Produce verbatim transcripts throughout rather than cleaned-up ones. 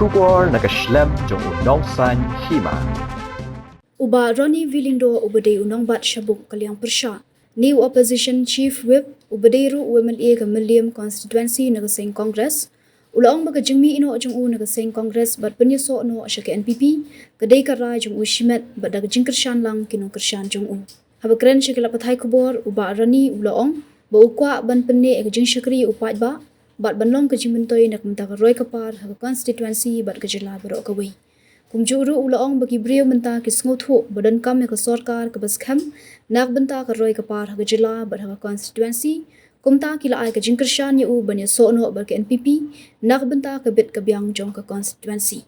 Khubor na ka shlem jong u Nongsaiñ Hima. U Bah Ronnie V Lyngdoh uba dei u nongbat sha buk ka liang pyrshah ne u Opposition Chief Whip, uba dei ruh u MLA ka Mylliem Constituency na ka seng Congress, u la ong ba ka jingmih noh jong u na ka seng Congress bad pynïasoh noh sha ka NPP ka dei ka rai jong u shimet bad da ka jingkyrshan lang ki nongkyrshan jong u. Haba kren sha ki lad pathai khubor, u Bah Ronnie u la ong ba u kwah ban pynneh ïa ka jingshakri ïa u paidbah bad ban long ka jingmyntoi na ka bynta ka roi ka par ha ka constituency bad ka jylla baroh kawei. Kumjuh ruh u la ong ba ki briew mynta ki sngewthuh ba donkam ïa ka sorkar kaba skhem na ka bynta ka roi ka par ha ka jylla bad ha ka constituency. Kumta ki la ai ka jingkyrshan ïa u ban ïasoh noh bad ka NPP na ka bynta ka bit ka biang jong ka constituency.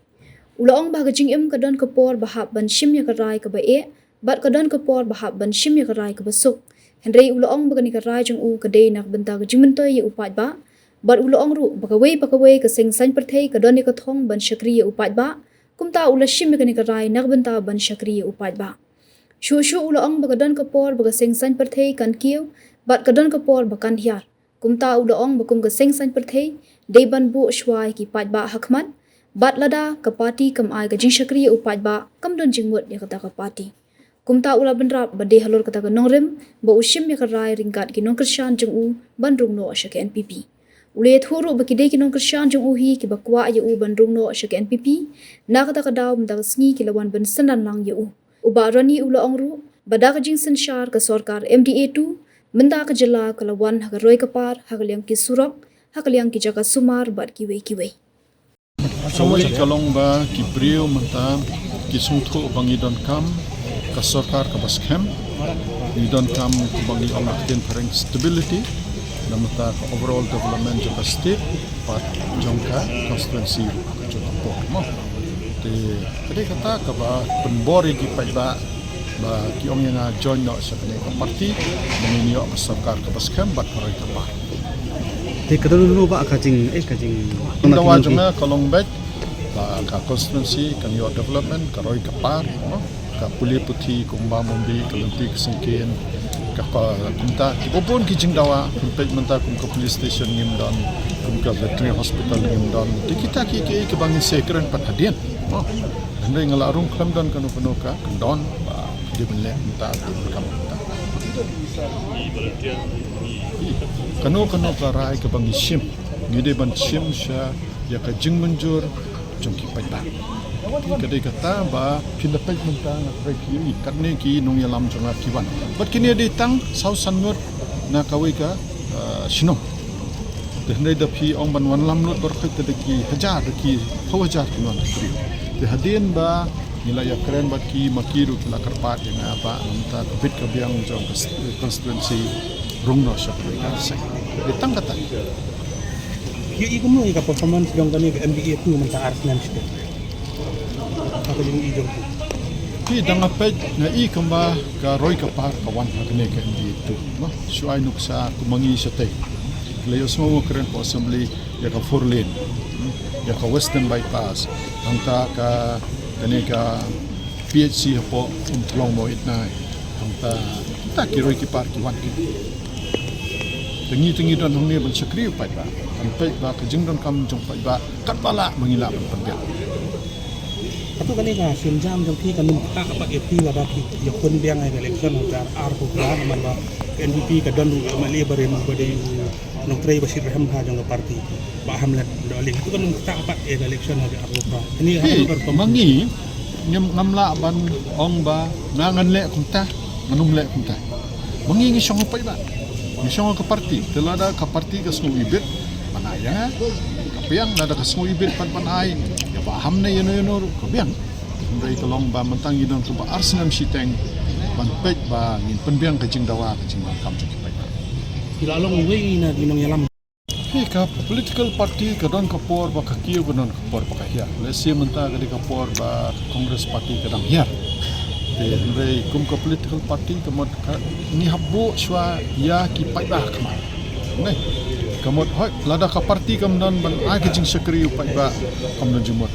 U la ong ba ha ka jingim ka don ka por ba hap ban shim ïa ka rai kaba eh bad ka don ka por ba hap ban shim ïa ka rai kaba suk. Hynrei u la ong ba kane ka rai jong u ka dei na ka bynta ka jingmyntoi ïa u paidbah. Bad u la ong ruh ba kawei pa kawei ka seng saiñ pyrthei ka don ïa ka thong ban shakri ïa u paidbah. Kumta u la shim ïa kane ka rai na ka bynta ban shakri ïa u paidbah. Shuh shuh u la ong ba ka don ka por ba ka seng saiñ pyrthei kan kiew bad ka don ka por ba kan hiar. Kumta u la ong ba kum ka seng saiñ pyrthei dei ban buh shuwa ïa ki paidbah ha khmat. Bad lada ka party kam ai ka jingshakri ïa u paidbah, kam don jingmut ïa kata ka party. Kumta u la bynrap ba dei halor kata ka nongrim ba u shim ïa ka rai ryngkat ki nongkyrshan jong u ban rung noh sha ka NPP. U la ïathuh ruh ba ki dei ki nongkyrshan jong u hi kiba kwah ïa u ban rung noh sha ka NPP. Na kata ka daw mynta ka sngi ki la wan ban synran lang ïa u. U Bah Ronnie u la ong ruh ba da ka jingsynshar ka sorkar MDA two, mynta ka jylla ka la wan ha ka roi ka par, ha ka liang ki surok, ha ka liang ki jaka sumar bad kiwei kiwei. Kawei ka long ba ki briew mynta ki sngewthuh ba ngi donkam ka sorkar kaba skhem, ngi donkam ba ngi ong ha ka ktien phareng stability, na bynta ka overall development jong ka state bad jong ka constituency jong ka por mo. Te ka dei kata kaba pynbor ïa ki paidbah ba ki ong ïa nga join noh sha kane ka party, ba ngin ïoh ka sorkar kaba skhem bad ka roi ka par. Te ka don ruh ba ka jing, eh, ka jing, dawa jong nga ka long beit ba ka constituency kan ïoh development, ka roi ka par mo. Ka pule puthi kumba mynta ka lynti ka syngkien, ka, ka kumta kiba bun ki jingdawa, kum peit mynta kum ka police station ngim don, kum ka veterinary hospital ngim don. Te kita ki, ki, kiba ngin sa kren pat hadien mo. Hynrei nga la rung khlem don kano kano ka kyndon ba dei ban leh mynta, dei ban kam mynta. Kano kano ka rai kaba ngi shim, ngi dei ban shim sha ïa ka jingmynjur jong ki paidbah. Ka dei kata ba phi la peit mynta, nga tharai phi ïohi katne ki nongïalam jong nga ki wan. Bad kine dei tang saw san ngut na kawei ka, ah, shnong. Te hynrei da phi ong ban wanlam lut baroh khoit te da ki hajar, da ki phew hajar ki wan ki briew. Te hadien ba ngi la ïakren bad ki, ma ki ruh ki la kyrpad ïa nga ba mynta ka bit ka biang jong ka s-, constituency rung noh sha ka seng. Te tang kata. Ïa, i kumno ïa ka performance jong kane ka MDA two mynta ar snem shiteng? Ka jong i jong phi. Phi, da nga peit nga i kumba ka roi ka par ka wan ha kane ka MDA two. Noh, shu ai nuksa kumba ngi shatei. Ki la ïohsngew kren hapoh assembly ïa ka four lane, ïa ka Western Bypass, hangta ka, kane ka PHC hapoh Umtlong Mawitnai, hangta, hangta ki roi ki par ki wan ki. Te ngi, te ngi don hangne ban shakri u paidbah, ban peit ba ka jingdonkam jong paidbah katba lah ba ngi lah ban pynbiang. Hato kane ka sienjam jong phi kan ym ktah pat ïa phi lada ki ïa pynbiang ïa ka election ha ka arphew phra, namar ba ka NPP ka don ruh ïa u MLA barim uba dei u nongtrei ba shit rhem bha jong ka party, Bah Hamlet Dohling. Hato kan ym ktah pat ïa ka election ha ka arphew phra? Kane ha ka number, ma ngi ngim, ngam lah ban ong ba nga ngan leh kumta, ngan ym leh kumta. Ma ngi ngi shong ha u paidbah, ngi shong ha ka party. Te lada ka party ka sngew ibit ban ai ïa nga, ka biang, lada ka sngew ibit pat ban ai ïa Bah Ham ne ïano ïano ruh, ka biang. Hynrei ka long ba mynta ngi don kumba ar snem shiteng ban peit ba ngin pynbiang ka jingdawa, ka jingdonkam jong ki paidbah. Phi la long uwei na ki nongïalam. Phi, ka political party ka don ka por ba ka kiew, ka don ka por ba ka hiar. Lehse mynta ka dei ka por ba ka Congress party ka dang hiar. Te hynrei kum ka political party ka mut ka, ngi hap buh shuwa ïa ki paidbah ha khmat. Ne? Ka mut hooid lada ka party kam don ban ai ka jingshakri u paidbah, kam don jingmut.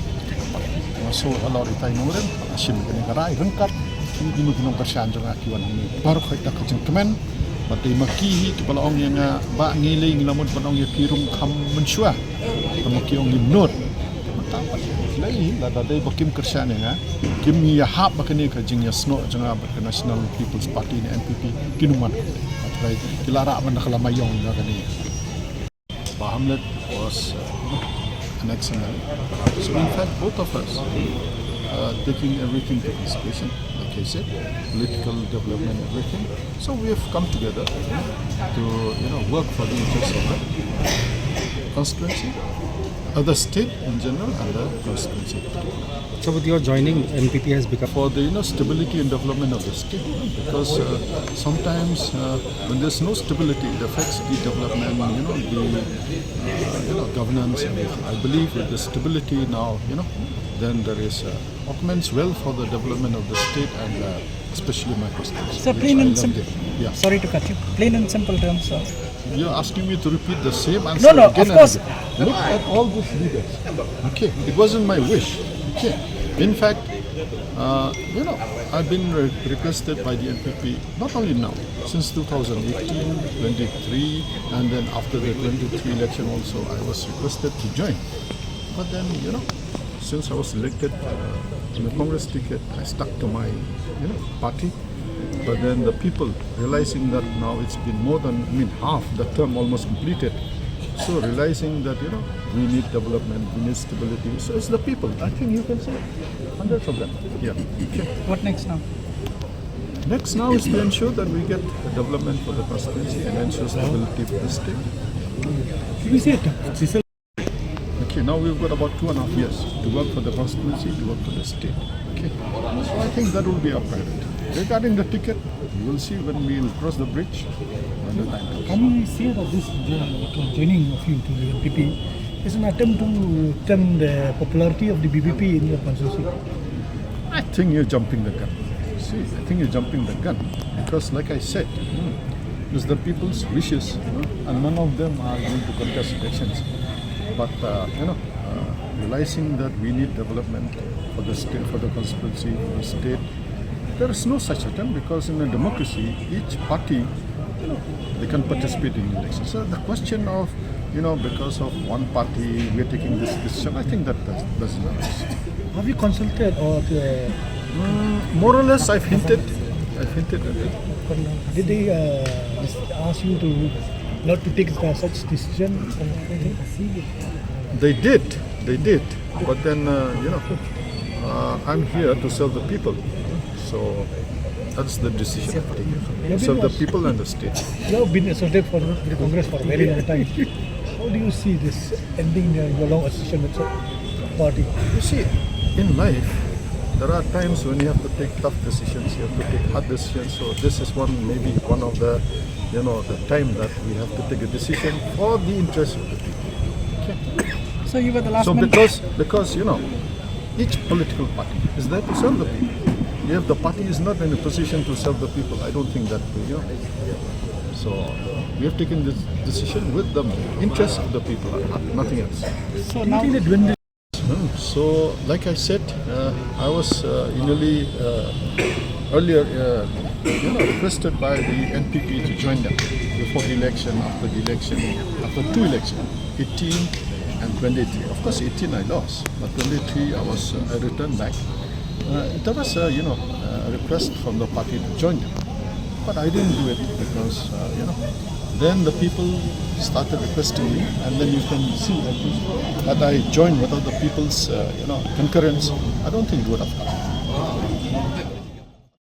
Nga shu halor itai nongrim, shim kane ka rai ryngkat ïa kino ki nongkyrshan jong nga ki wan hangne baroh khoit da ka jingkmen. Bad dei ma ki hi kiba la ong ïa nga ba ngi lei ngi la mut ban ong ïa phi rung kham mynshuwa. Te ma ki ong ngim nud. Te mynta pat Lei, lada dei ba kim kyrshan ïa nga, kim ïahap ba kane ka jingïasnoh jong nga bad ka National People's Party ne N P P, kin ym wan. Hynrei ki la rah ban da ka lama ïong ïa kane. Bah Hamlet was uh, an ex M L A. So in fact, both of us uh, taking everything to consideration, like I said, political development, everything. So we have come together to you know work for the interests of the constituency, of the state in general, and the constituency. So with your joining, N P P has become for the you know stability and development of the state, because uh, sometimes uh, when there's no stability, it affects the development, you know, the uh, you know governance and everything. I believe with the stability now, you know, then there is uh, augments well for the development of the state and uh, especially my constituency. So which plain I and loved simple. It. Yeah. Sorry to cut you. Plain and simple terms, sir. You're asking me to repeat the same answer No, no, again of and course. Again. Look at all these leaders. Okay, it wasn't my wish. Okay, in fact, uh, you know, I've been re- requested by the N P P not only now, since two thousand eighteen, twenty-three, and then after the twenty-three election also, I was requested to join. But then, you know, since I was elected uh, on the Congress ticket, I stuck to my, you know, party. But then the people realizing that now it's been more than, I mean, half the term almost completed. So realizing that, you know, we need development, we need stability. So it's the people. I think you can say hundreds of them. Yeah. Okay. What next now? Next now is to ensure that we get a development for the constituency and ensure stability for the state. Can we say it? Okay, now we've got about two and a half years to work for the constituency, to work for the state. Okay, so I think that will be our priority. Regarding the ticket, we will see when we will cross the bridge, when the time comes. Can we say that this uh, joining of you to the N P P is an attempt to turn the popularity of the B B P in your constituency? I think you're jumping the gun. See, I think you're jumping the gun because, like I said, hmm, it's the people's wishes, you know, and none of them are going to contest elections. But uh, you know, uh, realizing that we need development for the state, for the constituency, for the state, there is no such attempt because in a democracy, each party, you know, they can participate in elections. So the question of, you know, because of one party we're taking this decision, I think that does, doesn't arise. Have you consulted or uh, Mm, more or less, I've hinted. I've hinted at it. Did they uh, ask you to not to take uh, such decision? Or anything? They did, they did. But then, uh, you know, uh, I'm here to serve the people. So that's the decision I've taken. Serve the people and the state. You have been associated for, with the Congress for a very long time. How do you see this ending uh, your long association with the party? You see, in life, there are times when you have to take tough decisions, you have to take hard decisions. So this is one, maybe one of the, you know, the time that we have to take a decision for the interest of the people. Okay. So you were the last So man. Because, because you know, each political party is there to serve the people. If the party is not in a position to serve the people, I don't think that you know. So we have taken this decision with the interest of the people at heart, nothing else. So now, So, like I said, uh, I was uh, initially uh, earlier uh, you know, requested by the N P P to join them before the election, after the election, after two elections, eighteen and twenty-three. Of course, eighteen I lost, but twenty-three I was uh, I returned back. Uh, there was a you know a request from the party to join them, but I didn't do it because uh, you know then the people started requesting me, and then you can see that had I joined without the people's uh, you know concurrence, I don't think it would have happened.